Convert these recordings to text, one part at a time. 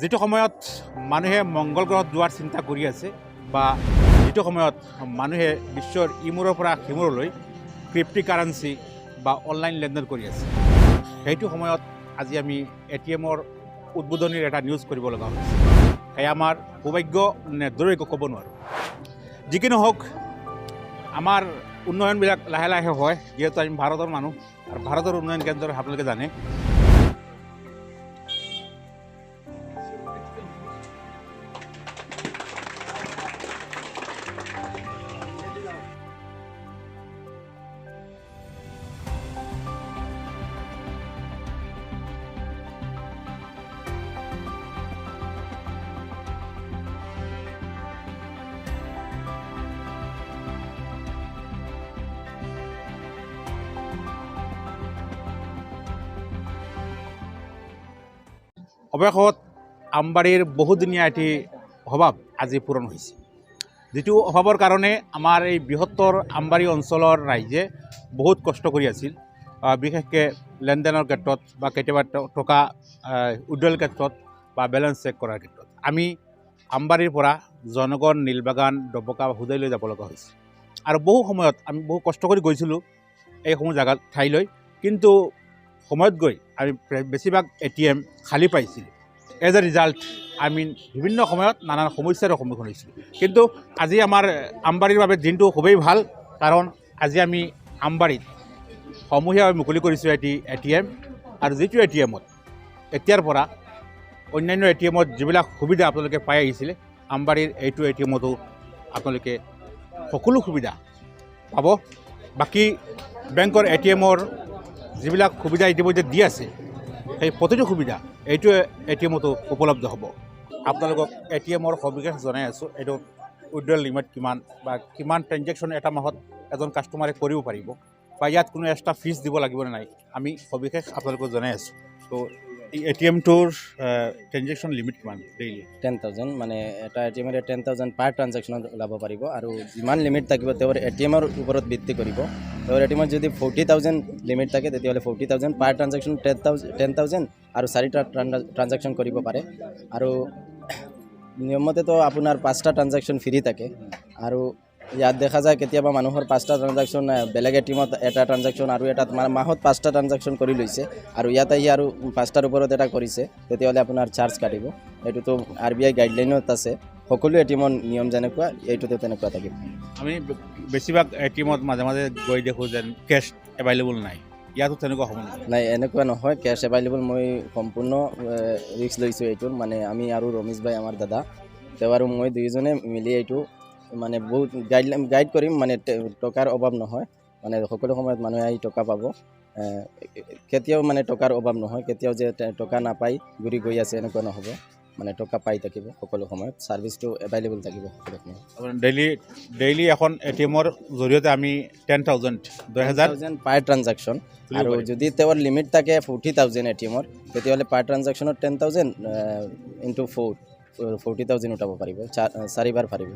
যিটো সময়ত মানুহে মংগল গ্ৰহত যোৱাৰ চিন্তা কৰি আছে বা যিটো সময়ত মানুহে বিশ্বৰ ইমূৰৰ পৰা সিমূৰলৈ ক্ৰিপ্টো কাৰেঞ্চি বা অনলাইন লেনদেন কৰি আছে, সেইটো সময়ত আজি আমি এ টি এমৰ উদ্বোধনীৰ এটা নিউজ কৰিব লগা হৈছে। সেয়া আমাৰ সৌভাগ্য নে দুৰ্ভাগ্য ক'ব নোৱাৰোঁ। যি কি নহওক, আমাৰ উন্নয়নবিলাক লাহে লাহে হয়, যিহেতু আমি ভাৰতৰ মানুহ আৰু ভাৰতৰ উন্নয়ন কেনেদৰে আপোনালোকে জানে। অৱশেষত আমবাৰীৰ বহুদিনীয়া এটি অভাৱ আজি পূৰণ হৈছে, যিটো অভাৱৰ কাৰণে আমাৰ এই বৃহত্তৰ আমবাৰী অঞ্চলৰ ৰাইজে বহুত কষ্ট কৰি আছিল, বিশেষকৈ লেনদেনৰ ক্ষেত্ৰত বা কেতিয়াবা টকা উইড্ৰল ক্ষেত্ৰত বা বেলেঞ্চ চেক কৰাৰ ক্ষেত্ৰত। আমি আমবাৰীৰ পৰা জনগণ, নীলবাগান, ডবকা, হোজাইলৈ যাব লগা হৈছে আৰু বহু সময়ত আমি বহু কষ্ট কৰি গৈছিলোঁ এইসমূহ জেগাত ঠাইলৈ, কিন্তু সময়ত গৈ আমি বেছিভাগ এ টি এম খালী পাইছিলোঁ। এজ এ ৰিজাল্ট আমি বিভিন্ন সময়ত নানান সমস্যাৰ সন্মুখীন হৈছিলোঁ। কিন্তু আজি আমাৰ আমবাৰীৰ বাবে দিনটো খুবেই ভাল, কাৰণ আজি আমি আমবাৰীত সমূহীয়াভাৱে মুকলি কৰিছোঁ এটি এ টি এম, আৰু যিটো এ টি এমত এতিয়াৰ পৰা অন্যান্য এ টি এমত যিবিলাক সুবিধা আপোনালোকে পাই আহিছিলে, আমবাৰীৰ এইটো এ টি এমতো আপোনালোকে সকলো সুবিধা পাব। বাকী বেংকৰ এ টি এমৰ যিবিলাক সুবিধা ইতিমধ্যে দি আছে, সেই প্ৰতিটো সুবিধা এইটো এ টি এমতো উপলব্ধ হ'ব। আপোনালোকক এ টি এমৰ সবিশেষ জনাই আছোঁ। এইটো উইড্ৰল লিমিট কিমান বা কিমান ট্ৰেনজেকশ্যন এটা মাহত এজন কাষ্টমাৰে কৰিব পাৰিব বা ইয়াত কোনো এক্সট্ৰা ফিজ দিব লাগিব নে নাই, আমি সবিশেষ আপোনালোকক জনাই আছোঁ। তো এই এ টি এমটোৰ ট্ৰেনজেকশ্যন লিমিট কিমান ডেইলি? 10,000, মানে এটা এ টি এমেৰে 10,000 পাৰ ট্ৰানজেকশ্যনত ওলাব পাৰিব আৰু যিমান লিমিট থাকিব তেওঁৰ এ টি এমৰ ওপৰত ভিত্তি কৰিব। তেওঁৰ এ টি এমত যদি 40,000 লিমিট থাকে, তেতিয়াহ'লে 40,000 পাৰ ট্ৰানজেকশ্যন 10,000 আৰু চাৰিটা ট্ৰানজেকশ্যন কৰিব পাৰে। আৰু নিয়মমতেতো আপোনাৰ পাঁচটা ট্ৰানজেকশ্যন ফ্ৰী থাকে আৰু ইয়াত দেখা যায় কেতিয়াবা মানুহৰ পাঁচটা ট্ৰানজেকশ্যন, বেলেগ এ টি এমত এটা ট্ৰানজেকশ্যন আৰু এটাত, মানে মাহত পাঁচটা ট্ৰানজেকশ্যন কৰি লৈছে আৰু ইয়াত আহি আৰু পাঁচটাৰ ওপৰত এটা কৰিছে, তেতিয়াহ'লে আপোনাৰ চাৰ্জ কাটিব। এইটোতো আৰ বি আই গাইডলাইনত আছে। সকলো এ টি এমৰ নিয়ম যেনেকুৱা, এইটোতো তেনেকুৱা থাকিব। আমি বেছিভাগ এ টি এমত মাজে মাজে গৈ দেখোঁ যেন কেছ এভেইলেবল নাই। ইয়াতো তেনেকুৱা হ'ব নেকি? নাই, এনেকুৱা নহয়। কেছ এভেইলেবল, মই সম্পূৰ্ণ ৰিস্ক লৈছোঁ এইটোৰ। মানে আমি আৰু ৰমেশ ভাই, আমাৰ দাদা, তেওঁ আৰু মই দুয়োজনে মিলি এইটো মানে বহুত গাইডলাইন গাইড কৰিম। মানে টকাৰ অভাৱ নহয়, মানে সকলো সময়ত মানুহে আহি টকা পাব। কেতিয়াও মানে টকাৰ অভাৱ নহয়। কেতিয়াও যে টকা নাপাই ঘূৰি গৈ আছে, এনেকুৱা নহ'ব। মানে টকা পাই থাকিব সকলো সময়ত, ছাৰ্ভিচটো এভেইলেবল থাকিব সকলো সময়ত। ডেইলি ডেইলি এখন এ টি এমৰ জৰিয়তে আমি 10,000, 10,000 থাউজেণ্ড পাৰ ট্ৰানজেকশ্যন তুলিব আৰু পাৰিম। যদি তেওঁৰ লিমিট থাকে 40,000 এ টি এমৰ, তেতিয়াহ'লে পাৰ ট্ৰানজেকশ্যনত 10,000 ইনটু 4, 40,000 উঠাব পাৰিব, চাৰিবাৰ পাৰিব।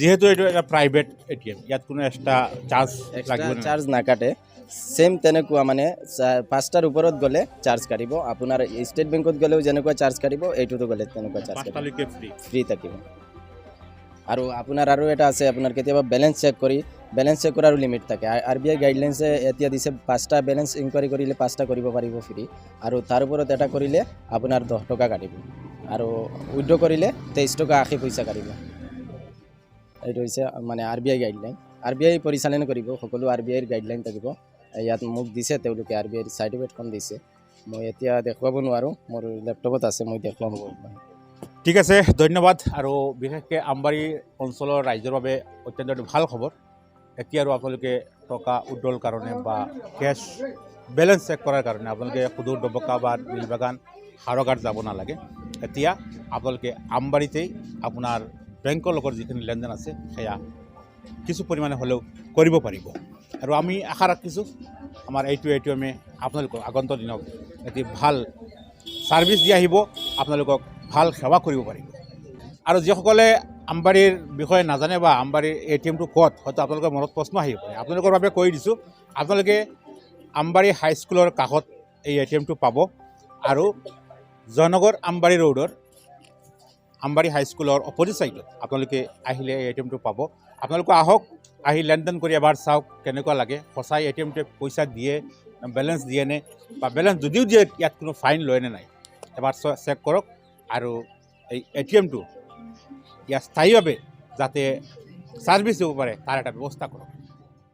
যিহেতু এইটো এটা প্ৰাইভেট এ টি এম, ইয়াত কোনো এক্সট্ৰা চাৰ্জ লাগিব এক্সট্ৰা নে? চাৰ্জ নাকাটে। ছেম তেনেকুৱা, মানে পাঁচটাৰ ওপৰত গ'লে চাৰ্জ কাটিব। আপোনাৰ ষ্টেট বেংকত গ'লেও যেনেকুৱা চাৰ্জ কাটিব, এইটোতো গ'লে তেনেকুৱা চাৰ্জ কাটিব। পাঁচটালৈকে ফ্ৰী। ফ্ৰী থাকিব। আৰু আপোনাৰ আৰু এটা আছে, আপোনাৰ কেতিয়াবা বেলেঞ্চ চেক কৰি, বেলেঞ্চ চেক কৰাৰো লিমিট থাকে। আৰ বি আই গাইডলাইনছে এতিয়া দিছে, পাঁচটা বেলেঞ্চ ইনকুৱাৰী কৰিলে পাঁচটা কৰিব পাৰিব ফ্ৰী আৰু তাৰ ওপৰত এটা কৰিলে আপোনাৰ 10 টকা কাটিব আৰু উইড্ৰ কৰিলে 23 টকা 80 পইচা কাটিব। এইটো হৈছে মানে আৰ বি আই গাইডলাইন। আৰ বি আই পৰিচালনা কৰিব, সকলো আৰ বি আইৰ গাইডলাইন থাকিব। ইয়াত মোক দিছে তেওঁলোকে, আৰ বি আইৰ চাৰ্টিফিকেটখন দিছে। মই এতিয়া দেখুৱাব নোৱাৰোঁ, মোৰ লেপটপত আছে, মই দেখুৱাম। ঠিক আছে, ধন্যবাদ। আৰু বিশেষকৈ আমবাৰী অঞ্চলৰ ৰাইজৰ বাবে অত্যন্ত এটি ভাল খবৰ। এতিয়া আৰু আপোনালোকে টকা উইড্ৰল কাৰণে বা কেছ বেলেঞ্চ চেক কৰাৰ কাৰণে আপোনালোকে সুদূৰ ডবকা বা নীলবাগান, হাওৰাঘাট যাব নালাগে। এতিয়া আপোনালোকে আমবাৰীতেই আপোনাৰ বেংকৰ লগত যিখিনি লেনদেন আছে, সেয়া কিছু পৰিমাণে হ'লেও কৰিব পাৰিব। আৰু আমি আশা ৰাখিছোঁ, আমাৰ এইটো এ টি এমে আপোনালোকক আগন্তুক দিনত এটি ভাল ছাৰ্ভিচ দি আহিব, আপোনালোকক ভাল সেৱা কৰিব পাৰিব। আৰু যিসকলে আমবাৰীৰ বিষয়ে নাজানে বা আমবাৰীৰ এ টি এমটো ক'ত, হয়তো আপোনালোকৰ মনত প্ৰশ্ন আহিব পাৰে, আপোনালোকৰ বাবে কৈ দিছোঁ, আপোনালোকে আমবাৰী হাইস্কুলৰ কাষত এই এ টি এমটো পাব আৰু জয়নগৰ আমবাৰী ৰোডৰ আমবাৰী হাইস্কুলৰ অপজিট ছাইডত আপোনালোকে আহিলে এই এ টি এমটো পাব। আপোনালোকে আহক, আহি লেনদেন কৰি এবাৰ চাওক কেনেকুৱা লাগে। সঁচাই এ টি এমটোৱে পইচা দিয়ে, বেলেঞ্চ দিয়ে নে, বা বেলেঞ্চ যদিও দিয়ে ইয়াত কোনো ফাইন লয় নে নাই, এবাৰ চেক কৰক। আৰু এই এ টি এমটো ইয়াত স্থায়ীভাৱে যাতে ছাৰ্ভিচ দিব পাৰে, তাৰ এটা ব্যৱস্থা কৰক।